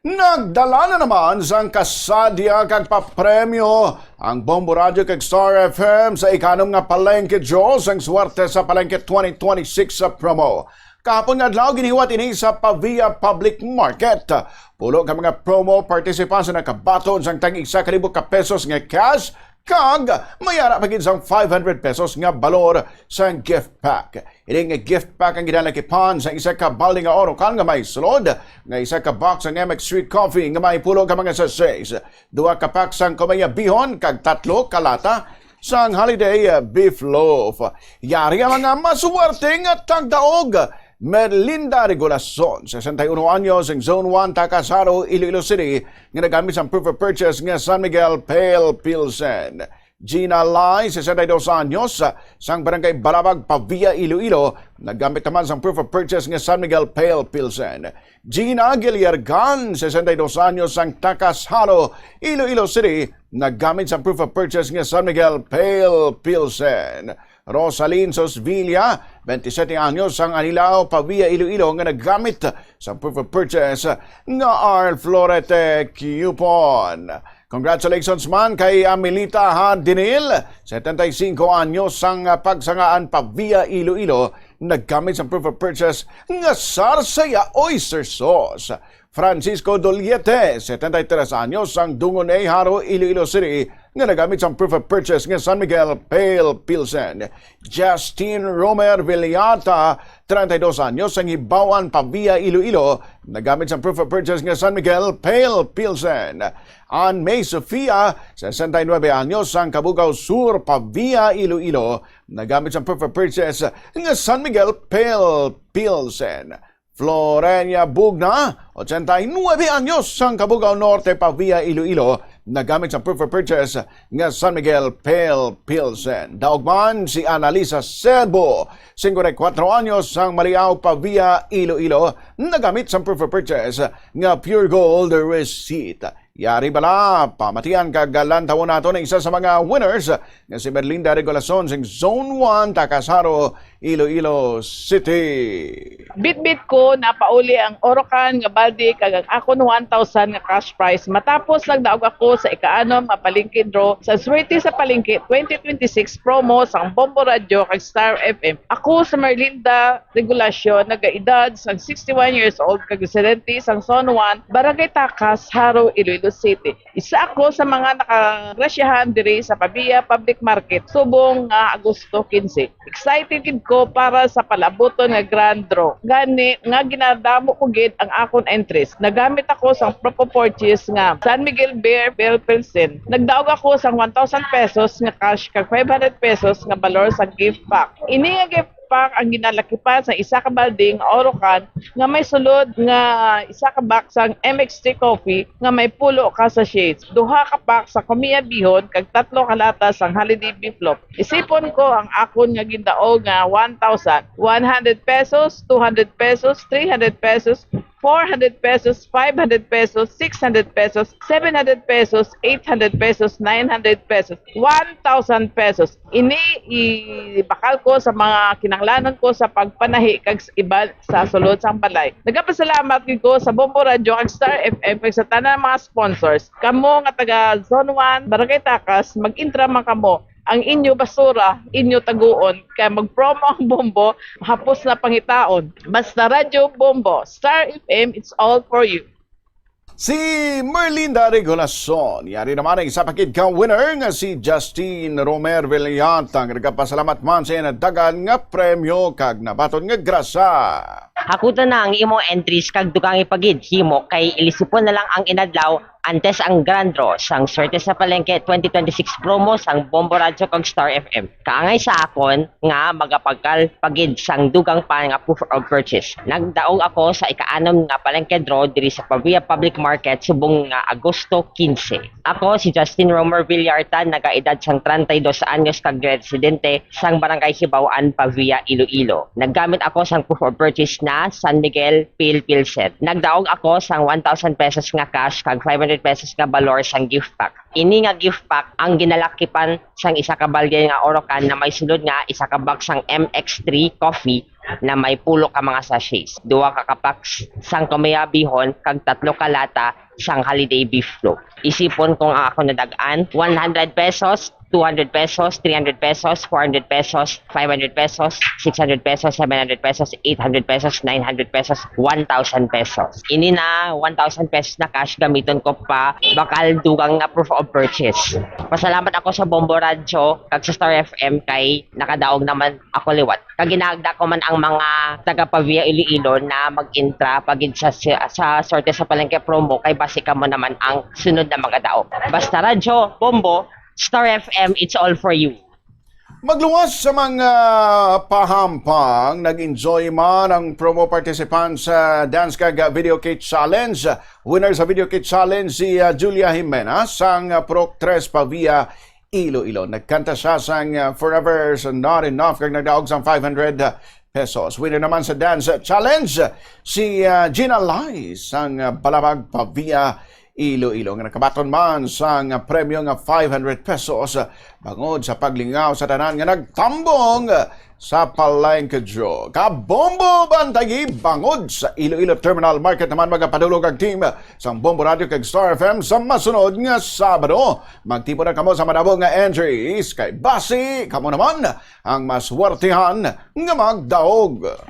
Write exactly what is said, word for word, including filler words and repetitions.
Nagdala na naman sang kasadya kag papremyo ang Bombo Radyo kag Star F M sa ikanom nga Palengke Draw sang Swerte sa Palengke twenty twenty-six sa promo. Kahapon nga adlaw, ginihuwat ini sa Pavia Public Market. Pulo ka mga promo participants ang nakabaton sang tag isa ka libo ka pesos nga cash kag may ara pa gid sang five hundred pesos nga balor sang gift pack. Ini nga gift pack ang ginalakipan sa isa ka balde nga orokan nga may sulod nga isa ka box sang M X three Coffee nga may pulo ka mga sachets, duha ka pack sang Kumeya Bihon kag tatlo ka lata sang Holiday, uh, Beef Loaf. Yari ang mga maswerte nga tagdaog: Merlinda Regulacion, sesenta y uno anyos, sang Zone one, Tacasaro, Iloilo City, nga nagamit sang proof of purchase nga San Miguel Pale Pilsen. Gina Lai, sesenta y dos anyos, sang Barangay Balabag, Pavia, Iloilo, nagamit naman sang proof of purchase nga San Miguel Pale Pilsen. Gina Guillargan, sesenta y dos anyos, sang Tacasaro, Iloilo City, nagamit sang proof of purchase nga San Miguel Pale Pilsen. Rosalyn Sosvilla, twenty-seven anyos, sang Anilao, Pavia, Iloilo, nga nagamit sa proof of purchase nga R Florete Coupon. Congratulations man kay Amelita Hadinil, setenta y cinco anyos, sang Pagsangaan, Pavia, Iloilo, nagamit sa proof of purchase nga Sarsaya Oyster Sauce. Francisco Doliete, setenta y tres anyos, sang Dungon A, Jaro, Iloilo City, nga nagamit sang proof of purchase nga San Miguel Pale Pilsen. Justin Romer Villata, treinta y dos anyos, sang Hibaw-an, Pavia, Iloilo, nagamit sang proof of purchase nga San Miguel Pale Pilsen. Ann May Sofia, sesenta y nuebe anyos, sang Cabugao Sur, Pavia, Iloilo, nagamit sang proof of purchase nga San Miguel Pale Pilsen. Florenia Bugna, ochenta y nuebe anyos, sang Cabugao Norte, Pavia, Iloilo, nagamit sang proof of purchase nga San Miguel Pale Pilsen. Daog man si Annalisa Serbo, cincuenta y cuatro anyos, sang Maliao, Pavia, Iloilo, nagamit sang proof of purchase nga Pure Gold receipt. Yari bala, pamatian kag lantawon naton ang isa sa mga winners nga si Merlinda Regulacion, sang Zone one, Tacasaro, Iloilo City. Bitbit ko napauli ang orokan nga balde kag ang akon one thousand nga cash prize matapos nagdaog ako sa ikaanom nga palengke draw sa Swerte sa Palengke twenty twenty-six promo sang Bombo Radyo kag Star F M. Ako si Merlinda Regulacion, nagaedad sang sixty-one years old, kag residente sang Zone one, Barangay Tacas, Jaro, Iloilo City. Isa ako sa mga nakagrasyahan diri sa Pavia Public Market subong nga Agosto quince. Excited gid ko para sa palaabuton nga grand draw. Gani nga ginadamo ko gid ang akon entries. Nagamit ako sang proof of purchase nga San Miguel Beer Pale Pilsen. Nagdaog ako sang one thousand pesos nga cash kag five hundred pesos nga balor sa gift pack. Ini nga gift pack ang ginalakipan sa isa ka balde nga orokan nga may sulod nga isa ka box sang M X three Coffee nga may pulo ka sachets, duha ka pack sa Kumiya Bihon kag tatlo ka lata sang Holiday Beef Loaf. Isipon ko ang akon nga gindaog nga one thousand, one hundred pesos, two hundred pesos, three hundred pesos, four hundred pesos, five hundred pesos, six hundred pesos, seven hundred pesos, eight hundred pesos, nine hundred pesos, one thousand pesos. Ini ibakal ko sa mga kinahanglanon ko sa pagpanahi kag s-, iban sa sulod sang balay. Nagapasalamat gid ko sa Bombo Radyo kag Star F M kag sa tanan mga sponsors. Kamo nga taga Zone one, Barangay Tacas, mag-intra man kamo. Ang inyo basura, inyo taguon. Kay mag-promo ang Bombo, hapos na pangitaon. Basta Radyo Bombo, Star F M, it's all for you. Si Merlinda Regulacion, yari naman ang isa pa gid ka winner nga si Justin Romer Villata, nga nagapasalamat man sa iyang dagan nga premyo kag nabaton nga grasya. Hakuta na ang imo entries kag dugangi pa gid himo, kay ilisipon na lang ang inadlaw antes ang grand draw sang Swerte sa Palengke twenty twenty-six promo sang Bombo Radyo kag Star F M. Kaangay sa akon nga magapagkal pa gid sang dugang pa nga proof of purchase. Nagdaog ako sa ikaanom nga palengke draw diri sa Pavia Public Market subong nga Agosto quince. Ako si Justin Romer Villartan, nagaedad sang treinta y dos anyos kag residente sang Barangay Hibaw-an, Pavia, Iloilo. Naggamit ako sang proof of purchase na San Miguel Pale Pilsen. Nagdaog ako sang one thousand pesos nga cash kag five hundred pesos nga balor sang gift pack. Ini nga gift pack ang ginalakipan sang isa ka balde nga Orocan na may sulod nga isa ka box sang M X three coffee na may pulo ka mga sachets, duha ka kapaks sang kumiya bihon, kag tatlo ka lata sang holiday beef loaf. Isipon kung ang ako nadag-an, one hundred pesos, two hundred pesos, three hundred pesos, four hundred pesos, five hundred pesos, six hundred pesos, seven hundred pesos, eight hundred pesos, nine hundred pesos, one thousand pesos. Ini na one thousand pesos na cash gamiton ko pa bakal dugang na proof of purchase. Pasalamat ako sa Bombo Radyo kag sa Star F M kay nakadaog naman ako liwat. Kag ginaagda ko man ang mga taga Pavia Iloilo na mag-intra pagid sa, sa Sorte sa Palengke promo kay basi kamo naman ang sunod na magadaog. Basta Radyo, Bombo, Star F M, it's all for you. Magluwas sa mga pahampang, nag-enjoy man ang promo participant sa Dance Kag Video Kit Challenge. Winner sa Video Kit Challenge si ah, Julia Jimena sang ah, Purok Tres Pavia, Iloilo. Nagkanta siya sang ah, Forever's Not Enough kag nagdaog sang five hundred pesos. Winner naman sa Dance Challenge si ah, Gina Lai sang ah, Balabag Pavia, Iloilo, nga nakabaton man sang premyo nga five hundred pesos bangod sa paglingaw sa tanan nga nagtambong sa Palengke Draw. Kabombo Bantay bangod sa Iloilo Terminal Market naman magapadulog ang team sang Bombo Radio kag Star F M sa masunod nga Sabado. Magtipon na kamo sa madamo nga entries kay basi kamo naman ang maswertihan nga magdaog.